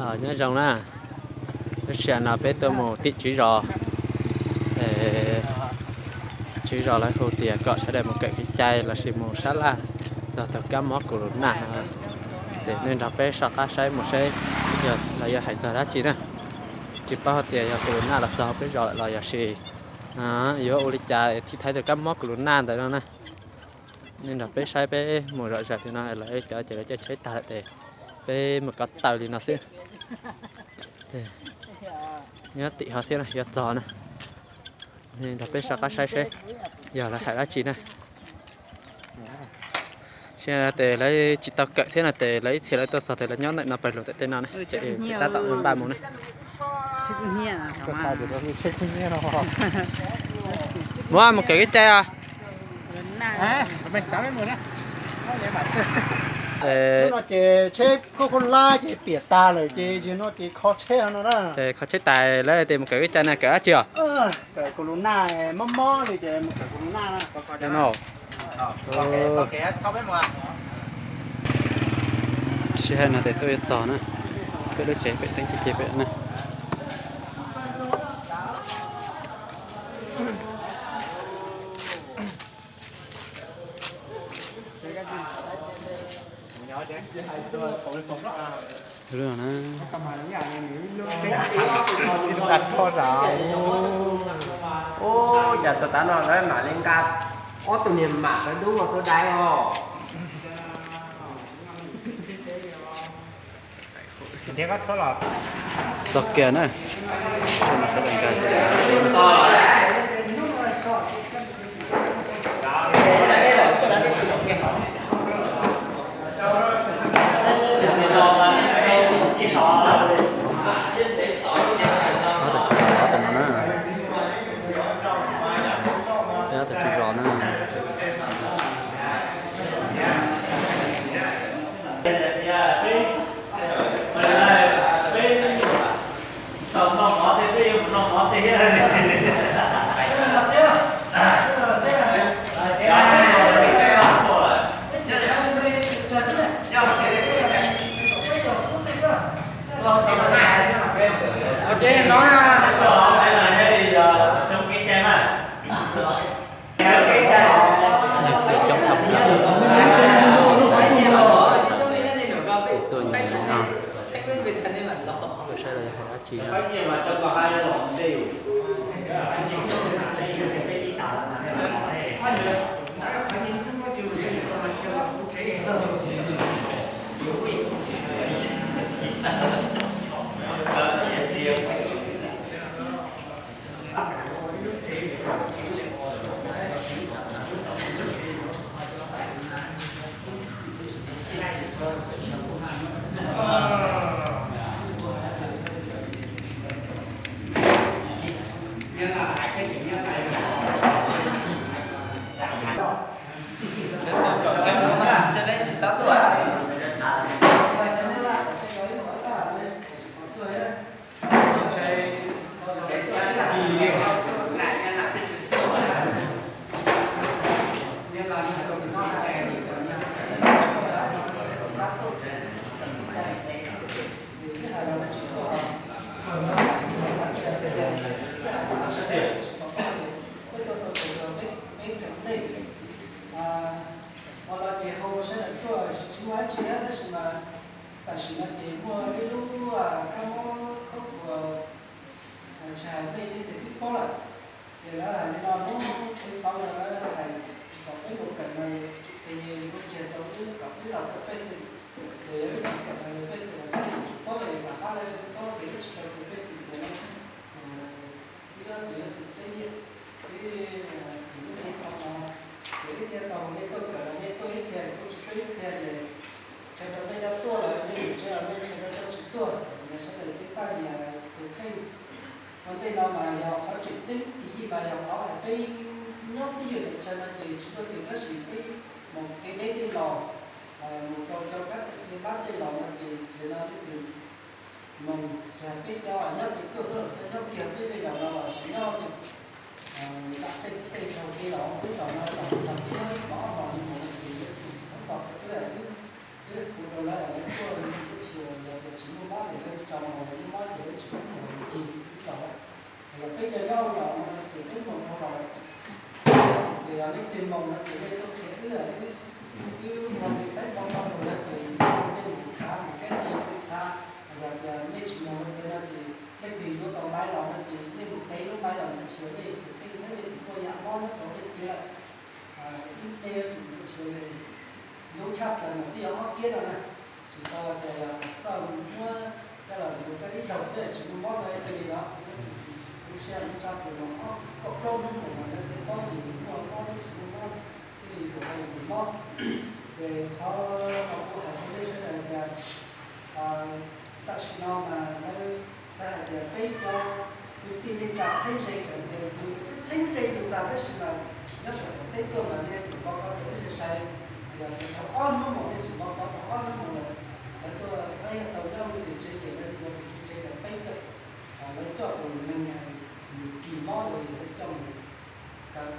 Nyob zoo na, lub sij hawm no peb tuaj mus tim tswv zos. Tswv zos lawv hu tias kom sawv daws mus kawm kev cai lossis mus sab laj txog tus kab mob corona no. Ces nej nrog peb soj qab saib mus seb yog lawv yuav hais txog dab tsi na. Tsis paub hais tias yog corona los txog peb zos lawm los yog sis yuav ua li cas thiaj thaiv tus kab mob corona ntawd no na. Nej nrog peb saib, peb mus zom zaws li no lawv cov ces lawv caij tsheb tag lawm ces peb mus ko taw li no xwb. Nyob tim ho thiab na, yuav txog na. Nej nrog peb soj qab saib seb yog lawv hais dab tsi na. Sis tes lawv tsis tau kawm thiab no tes lawv ib txhia lawv tuaj txog tes lawv nyob ntawm no pawg lug ntawm tej no na, ces tab tom npaj mus na. Muab mus kawm kev cai os. Hnub no ces tsheb koj koj lab ces piam tag lawm ces yog no ces kho tsheb no na. Kho tsheb tas lawv tias mus kawm kev cai na, kawm dab tsi os? Kawm corona, mob mob li ces mus kawm corona no. Sij hawm no tes tuaj yuav txog na, peb lub tsev pem teeb tsev pem na. Ub, cas txog tav no lawv mam li nqa ob tug niag mam lawv dub ua tau dai os. Txog kiag na. Ob tug tsis zos no na. Ob tug tsis zos na. Tuaj nyob no, tuaj saib lawv hais dab tsi no. Ho no ces hu sawv daws tuaj tsis muaj dab tsi na, tab sis no ces muaj ib lub kab mob khaub thuas, tsis hais nej leej twg twb paub lawm. Ces lawv hais li no, hnub thứ sáu no lawv hais kom peb mus kawm no, ces ua tsiag rau wb kom wb los kawm pej xeem. Ces yog wb tsis kawm los yog pej xeem los pej xeem tsis paub es tom qab lawv paub ces wb tsis tau kawm pej xeem ces no. Wb ob tug yuav tsum tseeb tiag, wb txiv wb txiv txog no, ces wb thiaj tau nej tuaj kawm los nej tuaj ib txhia kuj tsis tuaj ib txhia ces qhia rau nej cov tuaj lawm, nej yuav tsev los nej qhia rau cov tsis tuaj, yog sawv daws ceev faj nyias tus kheej. Ua ntej no mas yog qhov tseem ceeb tiag mas yog qhov hais peb nyob twj ywm tawm tsam no ces tsis muaj twg tab sis peb mus kev deb tej los, mus rau cov kab tawm kev qab tej los no ces yog no leej twg mus, tsis hais peb cov nyob kev tuaj xwb los cov nyob kiag peb zej zos no los sis nyob nram tej tej dhau kev los peb zos no los nrog peb nyob ib hmos ob hmos li mus no ces yuav tsum thoob plaws rau peb, wb khuv rau lawv, lawv tuaj tsuj xyuas los tias tsis muaj mob ces lawv tso Leej twg moos no ces nej tuaj qhia wb, wb ua tus xeeb pov tau mus no ces nej mus khav mus keb li kuv xav. Yog tias nej tsis moos ua no ces leej twg yuav tau maiv los no ces nej mus tev lub maiv los ntsuam xyuas nej tus kheej saib nej puas muaj yam mob nyob rau nej cia lawm. Ib nej yuav tsum ntsuam xyuas li zoo tshaj plaws mas twb yog ob kiab no na. Tsis tau tias koj muab coj los ntsuas koj ib zaug xwb tsis muaj mob no cia li no. Lub sij hawm zoo tshaj plaws mas ob kaum plaub hnub mus mas lawv thiaj paub ces muaj mob tsis muaj mob, thiaj li ntsuas tau yus mob. Ces qhov no kuv hais rau nej sawv daws tias tam sim no mas lawv, lawv hais tias peb cov kwv tij neej tsa txheeb ze, txheeb ze yus tas tab sis mas nyob saum teb tuaj mas nej yuav tsum pov khawv rau wb sai. Yog tias thaum ob hnub mus nej tsis pov khawv thaum ob hnub mus lawm, lawv tuaj faib tau nyob lub tiam tsev ces lawv yuav tus tsev tias peb caug, lawv coj tus neeg nws kis mob los yog lawv coj mus kaw,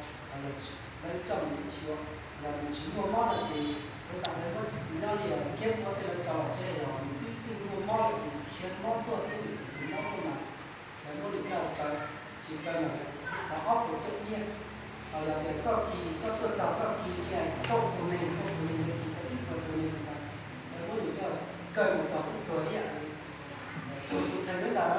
lawv coj mus ntsuam xyuas, yog nws tsis muaj mob no ces lawv xam lawv muab nyob li khiav tuaj tej lawv tso los tsev, yog nws twb xij muaj mob lawm nws khiav mob tuaj xwb nws tsis kis mob tuaj mas lawv muab nws coj kaw, tsis kaw mas txog ob puas caum nyiaj. Ho yog tias koj kis koj tuaj txog koj kis li kaum tus neeg kaum tus neeg lawv kis tau ib puas tus neeg mas lawv muab nws coj kaw mus txog ib puas ib yam li. Kuv tsis theej li ntawd.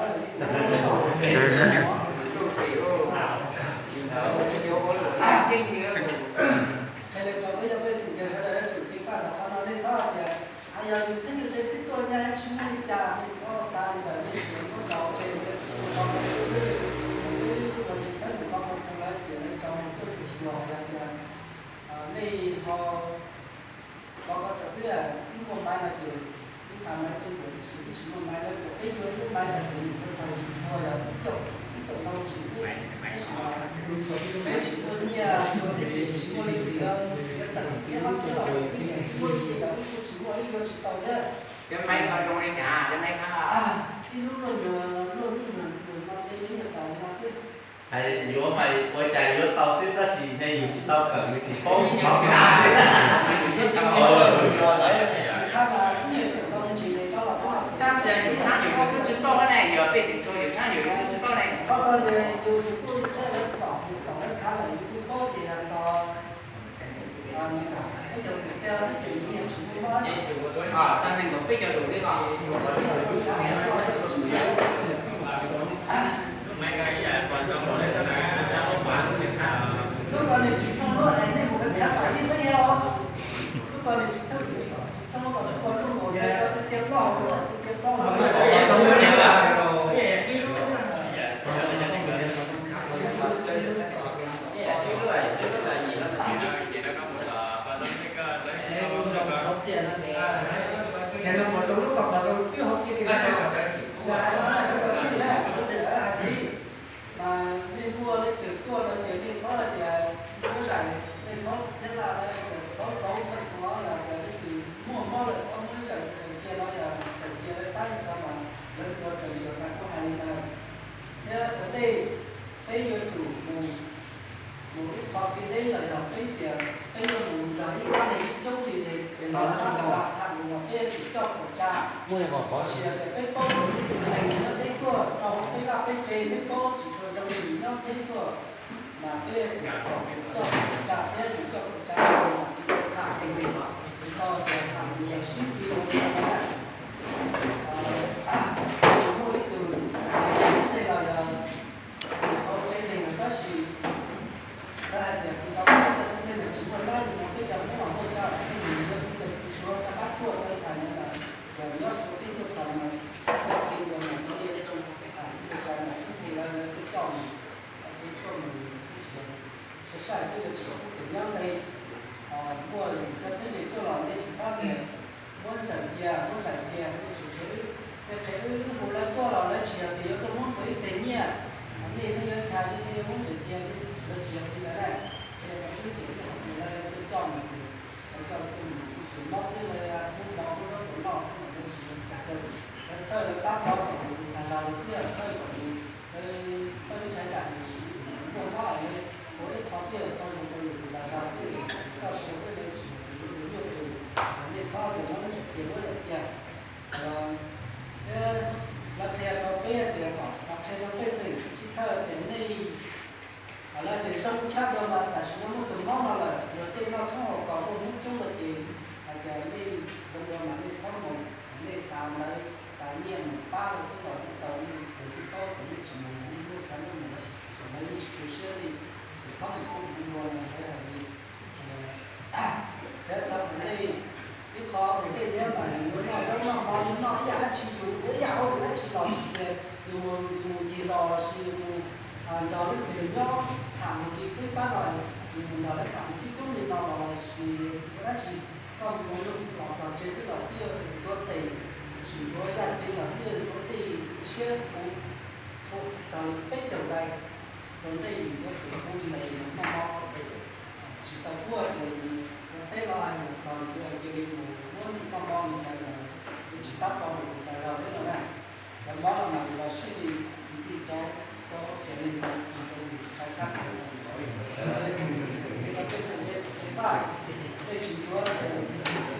Qhia li rau peb yog pej xeem sawv daws yuav tsum ceev faj rau qhov no, nej txhob hais tias yog yus txheeb yus ze xwb tuaj nyaj tsis muaj li cas, nej txhob xav li ntawd, nej tsis muab tso tseg, nej tsis muab tso, wb ua tsis xeeb mus tau mus lawv tias lawv tso mus tuaj tsuj xyuas yog tias nej ho txhob koj rau wb, wb muaj maiv no ces wb nqa maiv tuaj ntsuas, tiam sis wb tsis muaj maiv, lawv tias peb yuav ib lub maiv no ces nws yuav txog yim puas yog ib caum, ib caum ntau ntsis xwb, tab sis mas peb tsis muaj nyiaj yuav thiab ces tsis muaj leej twg yuav tawm txhiab ob txhiab los wb ces muaj ib yam wb kuj tsis muaj, wb yuav tsis tau thiab. Cov maiv no zoo li cas, cov maiv no? Ib lub luaj nyuag, luaj lub nyuag no tej ib nyuag tau li no xwb. Yuav mas ua cas yuav tau xwb tab sis ntshe yus tsis tau kawm yus tsis paub qhov khav xwb. Tab sis yus tshab yus twb tsis paub ne, yog pej xeem tshua yus tshab yus twb tsis paub ne. Txog nees nkaum peb caug lus li los. Lub ko nws tsis thooj lub es nej mus khav tom ib xeeb os. Lub ko nws tsis thooj, tsis thooj kom lub ko lub mus tiag tiag loj hauv lub tiag tiag loj hauv lub. Ces no mus rau lub tom pas zoo twb hauv kiag tiag. Yog hais no na sawv daws twb yog kuv xav hais tias mas nej muaj leej twg tuaj no ces nej txhob hais tias muab zais, nej txhob nyob laj tias txhob xauv tag kuv los tias leej twg muaj mob lawm txhob muab zais tseem cia no yog tseem cia lawv tab yog tau mas lawv tua raws li uas kuv hais li ntawd. Thiab ua ntej peb yuav tsum mus mus ib qho kev deb los yog peb tias peb yuav mus nrog ib pab neeg ib coob li ces los tab tom tham lus los peb yuav tsum coj kaum tsa. Tiam sis tias peb paub tus neeg nyob deb tuaj rau hauv peb vaj peb tsev, peb paub tsis tshua zoo li nyob deb tuaj, mas peb yuav tsum coj kaum tsa thiab yus coj kaum tsa mas tham tus neeg tsis tau tias tham tus neeg sib ti ua ke na. Muaj ib tug tsev los yog hauv tsev neeg lawm tab sis lawv hais tias kuv tau muaj cov txiv neej mas tsis muaj dab li no, peb cov Hmoob los muaj cov txiv neej yuav txiv neej suav rov qab tuaj rau txhais no mas yog nyob Suav teb tuaj txog mas cov txiv uas mas tau li rau tham ntxhua sai mas xwb ces lawv lawv twb coj mus, lawv twb coj mus sai sai xwb, lawv tsis pub tias nyob nqe. Muaj yus cov txheeb ze tuaj los nej tsis txhob tias muab ntsaws cia, muab zais cia, nej tsis qhia wb, nej qhia wb hu lawv tuaj los lawv tsis yog tias yuav tuaj muab kuv ib teg nyiaj, nej thiaj yuav ntshai, nej thiaj yuav muab ntsaws cia, lawv tsis yog li ntawd na. Ces wb tseem ib hom tias lawv twb coj mus ces lawv coj tuaj mus tshwm sim mob xwb, lawv pub mov pub zaub rau noj xwb mas lawv tsis yog cas rau, lawv txhawj lawv tab pov kom yus tas zog, lawv twb yog txhawj kom yus, lawv txhawj ntshai tsam yus muaj mob lawv ua ib qho twb yog qho zoo rau yus tus tas zog xwb, txoj sia xwb lawv tsis yog tias yuav ua nyuaj rau yus. Nej txhob tias muab ntsaws cia, muab zais cia. Thiab lawv qhia rau peb tias kom lawv qhia rau pej xeem sib thawj tias nej, lawv tias zoo tshaj dua mas tam sim no muaj tus mob no Ib yam ua dab tsi los tsis tias yus mus, yus mus ncig los los sis yus mus nrog leej twg nyob tham mus kev pab no, yus mus nrog lawv tham mus coob coob li no los los sis ua dab tsi, koj mus ua lub los txog tsev xwb los twb yuav ntxuav tes, tsis ntxuav yaj cev los twb yuav ntxuav tej ntshiab puv txhua txog li peb caug zais rau ntej ntxuav tes puv li ntawd noj mob. Tsis tau puag ces ua teb los hais mus txog ntxuav cia li mus muab noj mob li ntawd, tsis tab tom mus tas zog li no na. Cov mob no mas los sib li ntxim rau rau tias neeg mus rau nws sai tshaj plaws. Peb xeem Nyab Laj tej tsis ntxuav,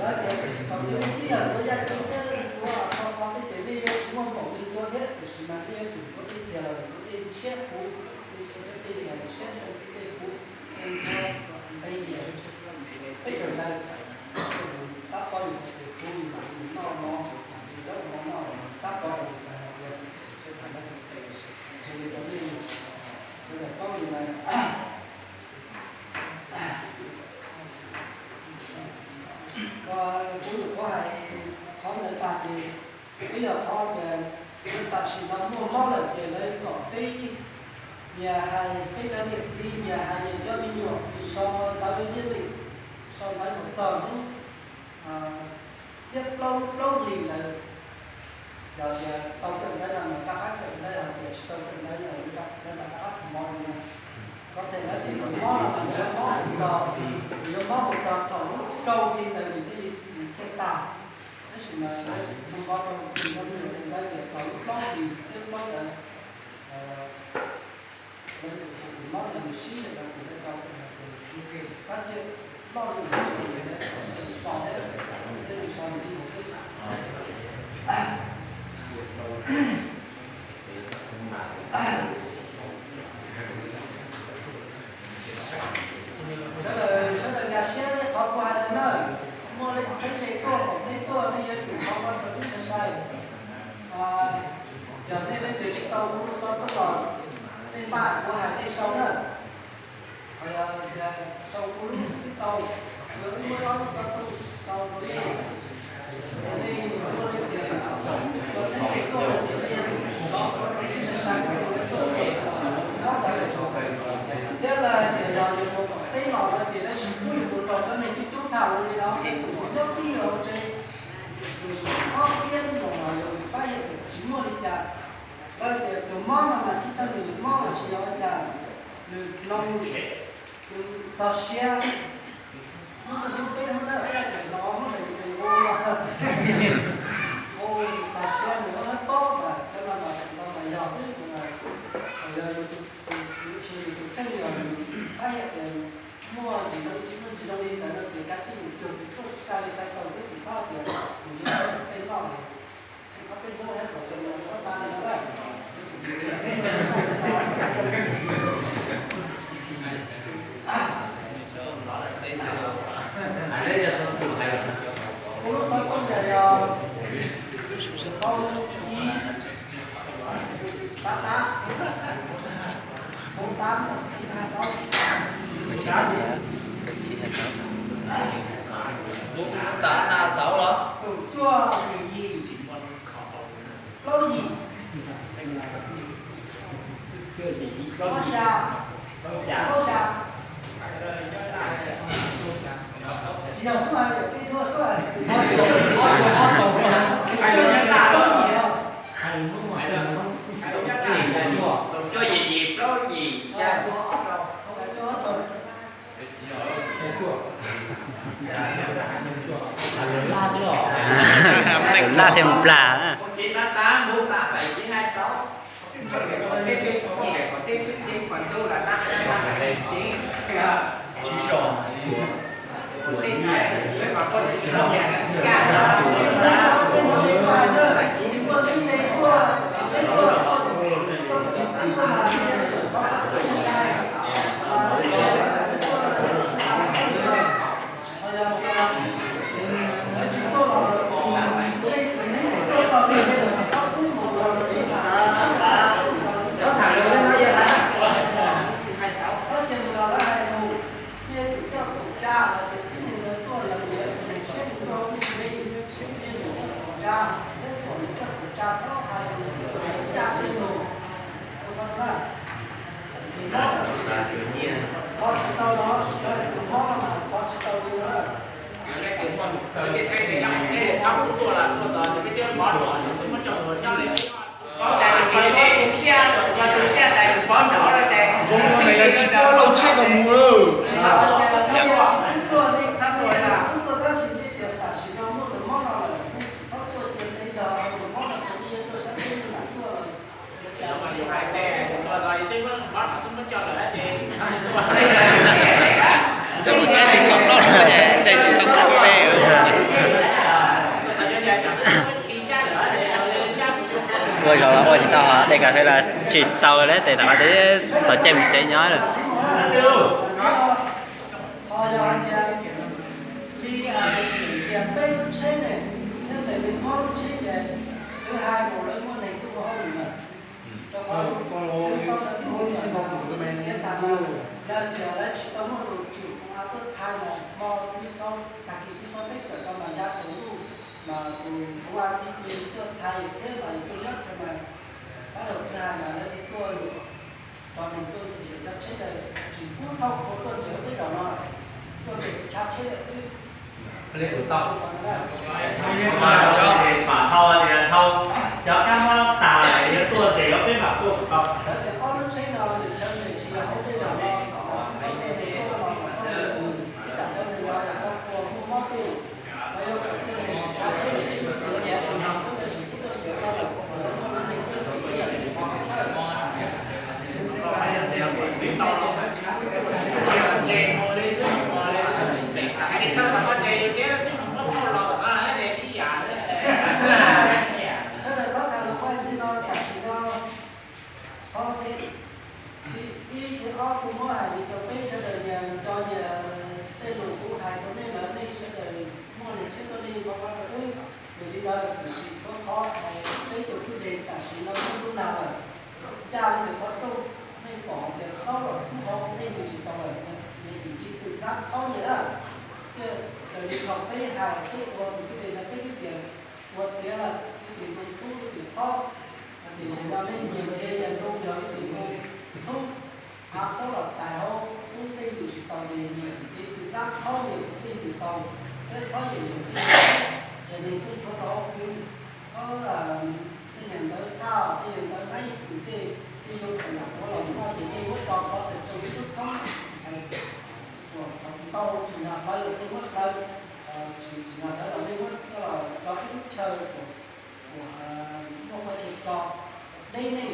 lawv tias thaum twg nej twb yog ntxuav yaj cev thiab ntxuav kho fo tej ces nej yuav tsis muaj npaum li ntxuav thiab, tiam sis mas nej yuav tsum ntxuav tej txiag los ntxuav tej ntshiab puv, ntxuav tej ntshiab tej puv, ntxuav nqi peb caug zais, tab tom yus txog tes puv yus mam li noj mov, mam li coj mov noj, tab tom yus ua, sawv daws paub li ntawd. Kuv nyuam qhuav hais qhov ntawd tag ces peb yog qhov tias tam sim no muaj mob lawm ces lawv kom peb nyias hais peb cov niam txiv, nyias hais nyias cov me nyuam sau ntawv ntiaj teb, sau ntawv kom txog hnub xiab plaub plaub hlis ntawd. Yog tias tau kawm ntawv no mas rov qab kawm ntawv, yog tias tsis tau kawm ntawv no rov qab mus mob li no. Có thể lawv tias tus mob no mas nws yuav mob mus txog, nws yuav mob mus txog thaum lub rau hli ntawd nws thiaj li, nws thiaj tag. Tab sis mas lawv mus mob rau tus mob nws ntawd tias txog lub plaub hlis xiab plaub ntawd, lawv tus mob ntawd nws sib lawm ces lawv tau kawm ntawv, nws thiaj li fab cem loj li ntawd, so thiab, thiaj li so ntxiv mus xwb. Sawv daws, sawv daws nkag siab qhov kuv hais ntawd na. Muaj leej txheeb ze tuaj, pom teb tuaj, nej yuav tsum thov qhov rau wb sai sai. Yog nej leej twg tsis tau ua lub xov tooj los, nej npaj kuv hais nej sau na. Ho yog tias sau kuv lub twb tau, yog wb muab ob lub xov tooj sau rau nej, nej muaj leej twg ua txheeb ze tuaj no ces nej yuav tsum thov qhov rau wb sai sai, kuv yuav tsum thov qhov rau wb. Thiab lawv hais tias yog yus mus pom teb los no ces lawv tsis pub yus mus nrog cov neeg coob coob tham li no, tus uas nyob tib hauv tsev, tus mob txiab no los yog nws fab yam tsis muaj li cas. Lawv tias tus mob no mas tsis tau nws mob mas tsis yog li cas, nws mloog, nws txog siab. Hnub no hnub peb hnub dawb ib yam no muab nws ua, ua txog siab nws ua paub mas cov no mas no mas yog xwb. Yog yus, yus tsis yus tus kheej yog nws fab yam tias muaj tsis zoo, tsis muaj tsis zoo li ntawd no ces kav tsij mus cuag tus tuaj sai li sai tau xwb, tsis txhob tias mus yuav tej noj. Kuv lub xov tooj yog hau tsib, tav tav, hau tav tsib ha xauv, tav na xauv los xum cuaj yim yim, plaub yim, plaub xya, plaub xya. Tsis yog xub hais, yog tej duab xub hais. Plaub yim os. Xum cuaj yim yim, plaub yim, xya cuaj ob rau. Laj thiaj mus plag. Tsiv tav tav, hau tav pais tsiv ha xauv. Tsis tau los tsheb kom mus lawm. Coj mus tsheb li kom loj, dej tsis tau kab fe. Ua zaum los ua tsis tau, dej kas fes los tsis tau lawm, tes tom qab tes tom caij mus tsev nyob lawm. Pam dhau tias dhau, cov kab mob tas lawm yuav tuaj ces yuav peb mam tuaj kom tau. Sawv daws txhob tham lus vaj ntxwv no tam sim no. Qhov thib ib thib ob kuv muab hais li rau peb sawv daws nyias nco nyias tej lus kuv hais rau nej lawm, nej sawv daws muaj niam siab tuaj nej qhov qhov rau wb. Yog li ntawd tiam sis tshuav qhov hais peb tus kwj deg tam sim no muab tub nag lawm, ncaj li tus qhov rooj, nej pom hais tias xaub los txhub hauv nej ntws tsis tau lawm, nws tim ci twm xab thaub nyias na. Thiaj raws li thaum peb hais peb ua tus kwj deg ntawd peb twb tias ua tiav lawm, twb tias tus txhub twb tias thaub, tiam sis no nej nyias ntshe yog tus yog twb tias tus txhub, av xaub los tais hauv txhub tej ntws tsis tau ces nyias tim ci twm xab thaub nyias tej ntws tau, peb txhob yeem yog tej, yog nws kuj tshuav rau hauv kwv, txhob tej nyuag ntawv thaj tej nyuag ntawv nab yim kwv tej, tej zoo kawm lam ua los noj ces nej muab tso qhov tawm tsoo ib lub thoob, uas thaum ntau tsim nyog hlawv los nej muab hlawv, tsim tsim nyog hlawv los nej muab coj los tso ib lub chaw uas muaj qhov chaw tso deb nej,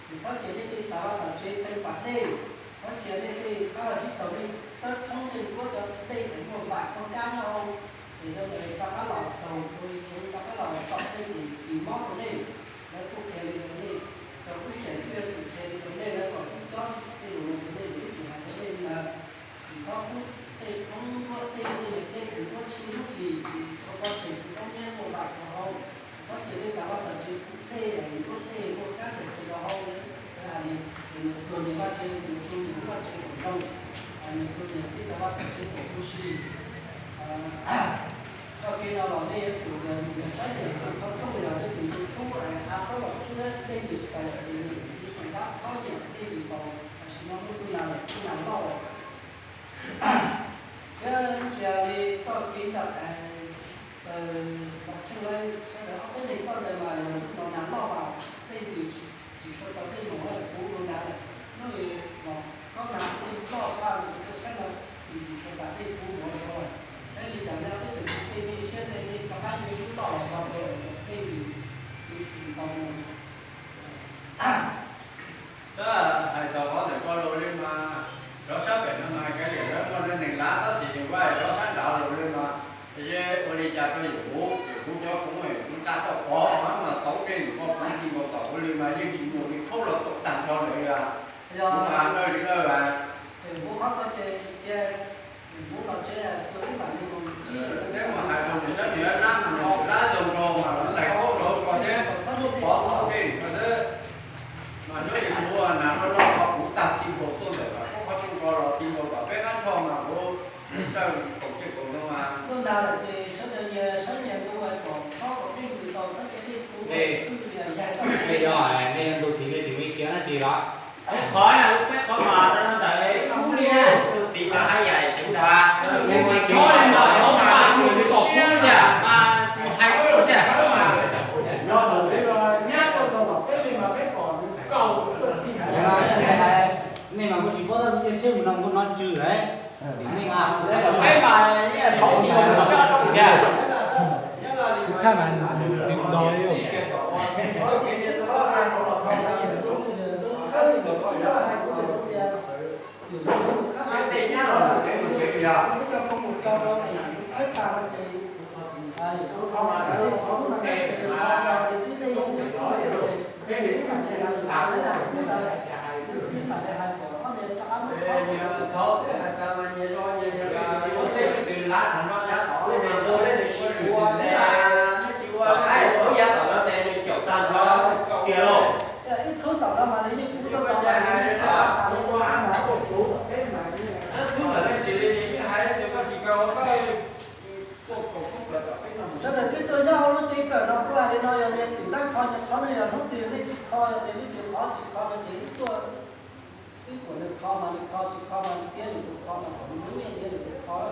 tsis txhob cia nej tej tas vaj tas tsev teev pas dej, txhob cia nej tej qab vaj tsib taug nej txawb thoob tej nruab cov dej es muaj vam muaj kab nyob hauv. Ces yog ntawd rov qab los taug ua li rov qab los tom dej ces kis mob rau nej. Lawv kuj qhia li rau nej, rau wb ces wb yuav tsum qhia li rau nej lawv kom wb cob tej lus no rau nej, wb tsum hais rau nej li ntawd. Tsis txhob pub tej thoob nruab dej tej yam dej kws nruab tshib nruab hlis, tsis txhob pov tseg tsis txhob nyiab muaj vam rau hauv. Tsis txhob cia nej tas vaj tas tsev pub dej es nruab dej muaj kab ntawm tes rau hauv. Lawv hais li, nws txuag nws vaj tsev, nws txuag nws lub vaj tsev kom zoo, nws txuag nws tej tas vaj tas tsev kom huv si. Txoj kev no los nej yuav tsum yog saib nyias tus qhov rooj los nej tus tus txhub, av xaub los txhub dej nws tsis tau lawm ces nws tus tus tab thaub nyias dej nws tau, tam sim no muaj tus nas lawm tus nas loj lawm. Thiab ntsia li txoj kev ntawm, los tsheej lawv sawv daws ob peb leeg txoj ntawd mas yog tus nas loj mas dej nws tsis tshua tau dej mus lawm, puv mus nrad lawm. Nub li los khaub nag dej loj tshaj nws tuaj saib no, nws tsis tshua tas dej puv mus lawm. Saib li cas nej ob peb tug kwv tij nej siab nej, nej rov qab yuav ib lub loj los tso rau dej nws tau mus. Tab hais txog qhov ntawm ko los li mas, rov sab pem no mas kav liam lawv muaj neeg lav tab sis nws kuj hais rov sab nraud los li mas, ces ua li cas rau yawm kuv, yawm kuv cov kuv, yawm kuv nqa tau pov mas tau dej nws ko puv ti nkaus tom kuv li mas yeej tsis muaj li khaub los tuaj tag nrho lawm. Kuv mas dawj li dawj. Neb mus hais rau nws saib nws lab, nws lab zoo nraug mas lawv nqaim khaub rau ko thiab, pov tau dej ko xwb. Mas nyob li kuv nas loj loj kuv tag ti nkaus tuaj ntawm mas khaub qhov rooj ko los ti nkaus tom peb qab nrho mas kuv dawj kaum cej kaum no mas. Tuaj nrad lawm ces sawv daws nyias saib nyias ntu kom txhob kom dej nws tau txhob cia dej puv, yog nej ntu tim nej tsis muaj ib kiag dab tsi los. Qhov na, lub peb qhov mas rau ntawm ub li na, tus tim mas haj yam ceev ntag. Tus tim mas haj yam ceev ntag, tus tim mas hais tiag. Nej mas kuj tsis paub Ib txhub tom no mas nws yeej tsis tau tau li. Sawv daws twb tuaj nyob hauv lub tsev kawm no kuj hais li no, yog tias tus tab kho nyuag qhov no yog hnub twg nej tsis kho, yog tias nej tus qhov tsis kho no ces wb tuaj, wb kom nws kho mas nws kho, tsis kho mas nws tiab nws tus qhov mas kom nws hlub nyiaj nyiab nws tus qhov.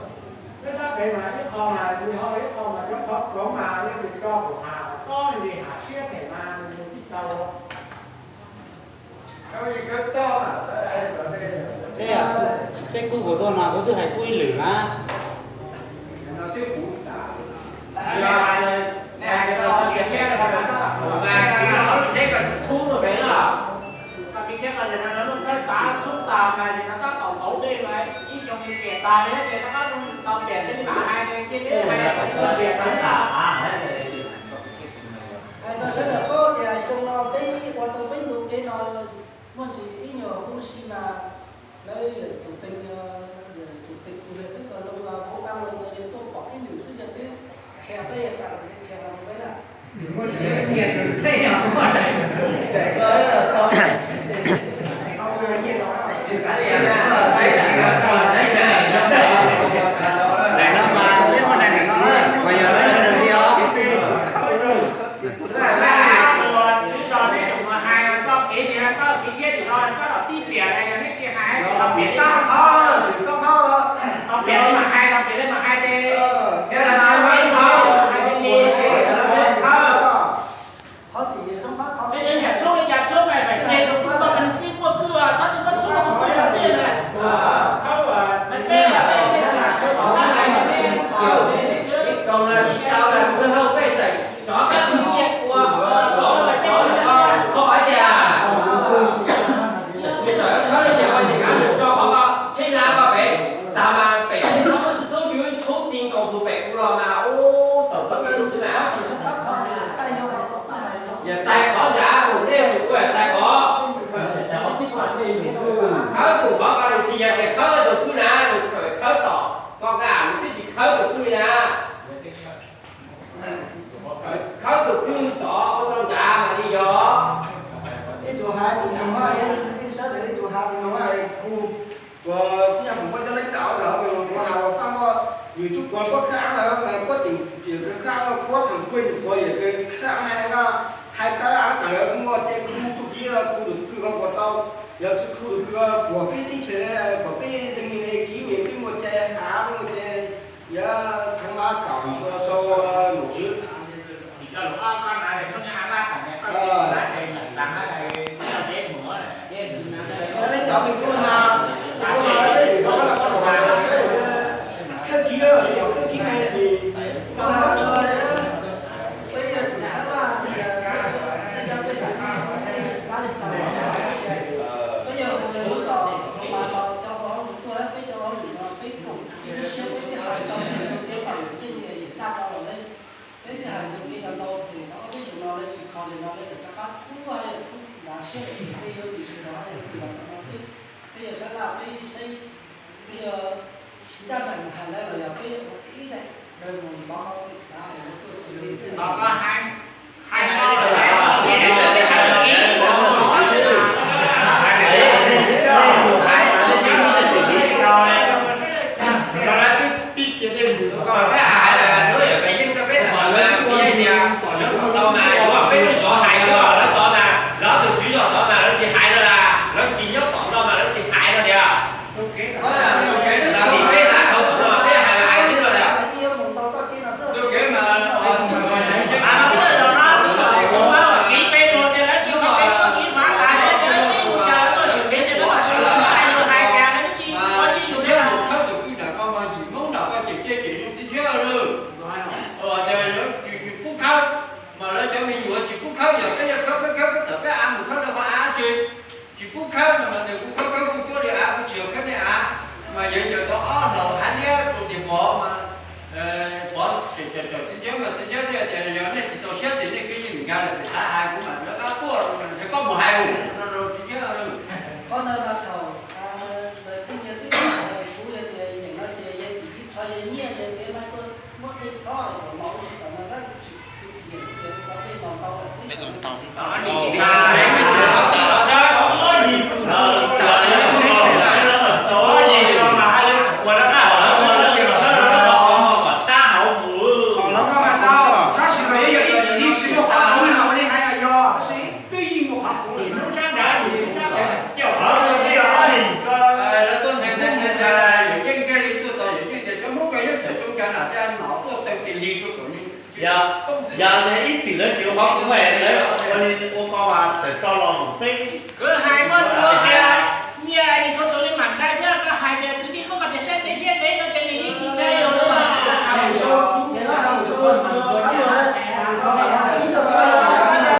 Peb sab pem mas ib qho mas nws ho ib qho mas cov qhov ploov mas nej tus tso kuv has tob li has siab them mas nws tsis tau. Seb kuv puas tuaj mas kuv twb hais kuv ib lwm na. Hais rau sawv daws paub tias xyoo no peb ua tau peb ntu kev no muaj ntsis ib nyuag huv si mas lawv yawm tus tee, yawm tus tee tus yawg twb tau zoo los hauv qab los yawg tuaj pom ib lwm xwb yawg twb qhia peb yawg tawm qhia rau peb na. Qhov tim zoo fab qhov, ib koog no tsis tau lawm, kwv hauj pej xeem rov qab nyiaj ua, rov qab rov qab kho hais tias, nws txawm khawb li cas los nws tso qhov ko tsheb lab ko pem, tas mas pem txhub txhub txhub yus txhub ti nkaus tus pem kuv los mas ub tau khawb pem lub xwb na. Yog tais qhov nrad mus nej tsum ua tais qhov. Khawb tus qhov ko nws tsis yog tias khawb tus kwj na, nws khawb tom koj nqa, nws twb tsis khawb tus kwj na. Khawb tus kwj tod ua tau nrad mas li yog. Ib tug hais tus noog, ib sab tes ib tug hais tus noog, kuv kuv tib yam kuv muab cov leej tau los kuv hais uas faj muaj yus tub kuv puab khawb ab lawm, puab tim yam kawg khawb ab, puab thaum kuj yus kuv yam kawg khawb ab hais no, hais tau ab tas lawm muaj tse khu tug kwj, khu tus kwj ko puas tau, yog tsi khu tus kwj ko puas peb teb chaws, puas peb leej li kib li peb muaj tse av, peb muaj tse, yog thoob mab kaum sau mus tswv. Leej cov nws kuj ha, kuj ha, khawb kib, khawb kib ne, peb yog tus sab laj, peb cov pej xeem no peb xav li cas los xav, peb yog tus tswv los mas los cov hauj lwm tuaj, peb cov hauj lwm no peb koom ib lub siab peb thiaj hais tau tej pam keej li tag tau los ne. Peb thiaj hais tus kev cov ntau ces ob peb xyoos no lawv tsis kho li no lawv rov qab txhub, txhub nrad siab li peb yuav tus sawv daws hais li los no xwb. Peb yog sab laj peb saib, peb yog ncaj ncees hais lawv los yog peb ua ib daim, mus mov pem xav los tuaj xws li xwb. Peb hais lawm lub yam pem yeej rau peb tham mas peb yeej tias lawv tau mas yuav peb lub zov hais xwb, lawv tod mas lawv tus tswv zos tod mas lawv tsis hais no las, lawv tsis nyob tom no mas lawv tsis hais no tias. Vim peb hais tau tom no peb hais mas hais xwb no tias. Lub sab nrad, lub sab nrad, lawv tuaj ntev ntev ntev, Yawm Yeej thiaj li tuaj txog, Yawm Yeej tias cov Hmoob ko yuav sawv tsoo cas na, cas nom tuaj tau tis li rau kom yog ib txwm lawv tsis ua qhov kuv lawv ua li ua ko mas txawm tso los mus peb.